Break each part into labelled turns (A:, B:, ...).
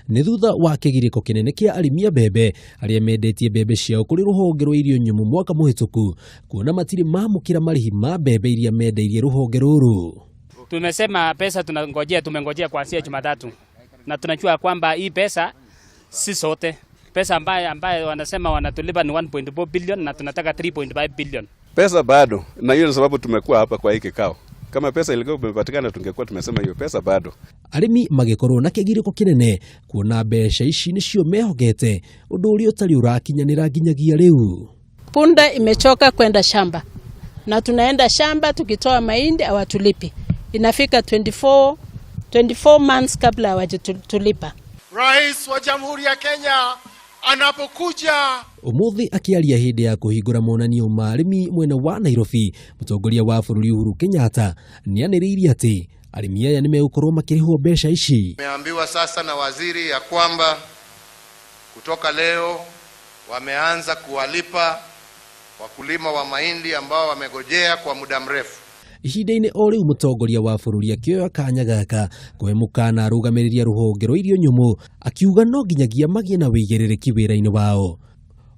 A: Nĩ thutha wa kĩgirĩko kĩnene kĩa arĩmi a mbembe arĩa mendetie mbembe ciao kũrĩ rũhonge rwa irio nyũmũ mwaka mũhĩtũku, kuona matirĩ mamũkĩra marĩhi ma mbembe iria mendeirie rũhonge rũrũ.
B: Tumesema pesa tunangojea, tumengojea kuanzia Jumatatu na tunajua kwamba hii pesa si sote pesa ambaye wanasema wanatulipa ni 1.4 billion na tunataka 3.5 billion.
C: Pesa bado, na hiyo ndio sababu tumekuwa hapa kwa hii kikao. Kama pesa ilikuwa imepatikana, tungekuwa tumesema hiyo pesa bado.
A: Arĩmi magĩkorwo na kĩgirĩko kĩnene kuona mbeca ici nĩcio mehokete, ũndũ ũrĩa ũtarĩ ũrakinyanĩra nginyagia rĩu.
D: Punda imechoka kwenda shamba na tunaenda shamba tukitoa mahindi hawatulipi. Inafika 24 months kabla hawajatulipa.
E: Rais wa Jamhuri ya Kenya anapokuja.
A: Ũmũthĩ akĩaria hĩndĩ ya kũhingũra monanio ma arĩmi mwena wa Nairobi, mũtongoria wa bũrũri Uhuru Kenyatta nĩanĩrĩire atĩ arĩmi aya nĩmegũkorwo makĩrĩhwo mbeca ici.
F: Tumeambiwa sasa na waziri ya kwamba kutoka leo wameanza kuwalipa wakulima wa mahindi ambao wamegojea kwa muda mrefu.
A: Ihinda-inĩ o rĩu mũtongoria wa bũrũri akĩoya kanya gaka kũhe mũkana arũgamĩrĩri a rũhonge rwa irio nyũmũ, akiuga no nginyagia magĩe na wĩigĩrĩrĩki wĩra-inĩ wao.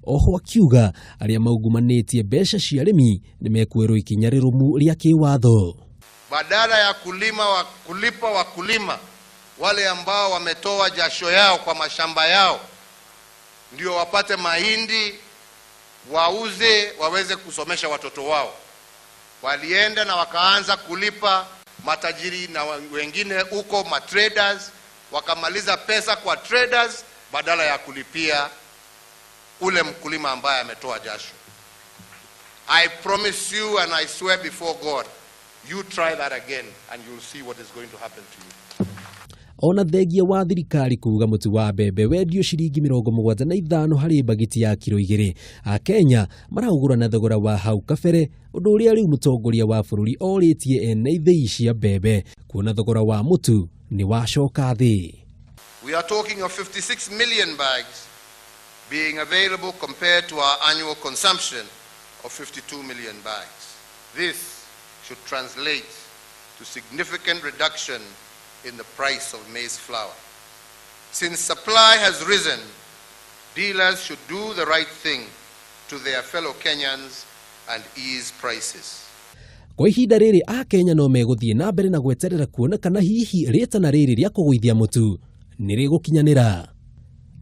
A: Oho akiuga arĩa maungumanĩtie mbeca cia arĩmi nĩmekuoerwo ikinya rĩrũmu rĩa kĩwatho.
F: Badala ya kulipa wakulima wale ambao wametoa jasho yao kwa mashamba yao ndio wapate mahindi wauze waweze kusomesha watoto wao, walienda na wakaanza kulipa matajiri na wengine huko matraders, wakamaliza pesa kwa traders badala ya kulipia ule mkulima ambaye ametoa jasho. I promise you and I swear before God, you try that again and you'll see what is going to happen to you.
A: Ona thengia wa thirikari kuga mũtu wa mbembe wendio ciringi 75 harĩ mbagiti ya kiro 2, Akenya maraũgũra na thogora wa hau kabere, ũndũ ũrĩa rĩu mũtongoria wa bũrũri orĩtie ene ithĩi cia mbembe kuona thogora wa mũtu nĩ wacoka thĩ.
F: We are talking of 56 million bags being available compared to our annual consumption of 52 million bags. This should translate to significant reduction in the price of maize flour. Since supply has risen, dealers should do the right thing to their fellow Kenyans and ease prices.
A: Kwa ihinda rĩrĩ Akenya no megũthiĩ na mbere na gweterera kuona kana hihi rĩtana rĩrĩ rĩa kũgũithia mũtu nĩ rĩgũkinyanĩra.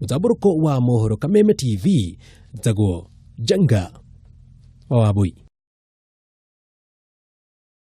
A: Mũtambũrũko wa mohoro Kameme TV, njagwo Njenga wa Wambui.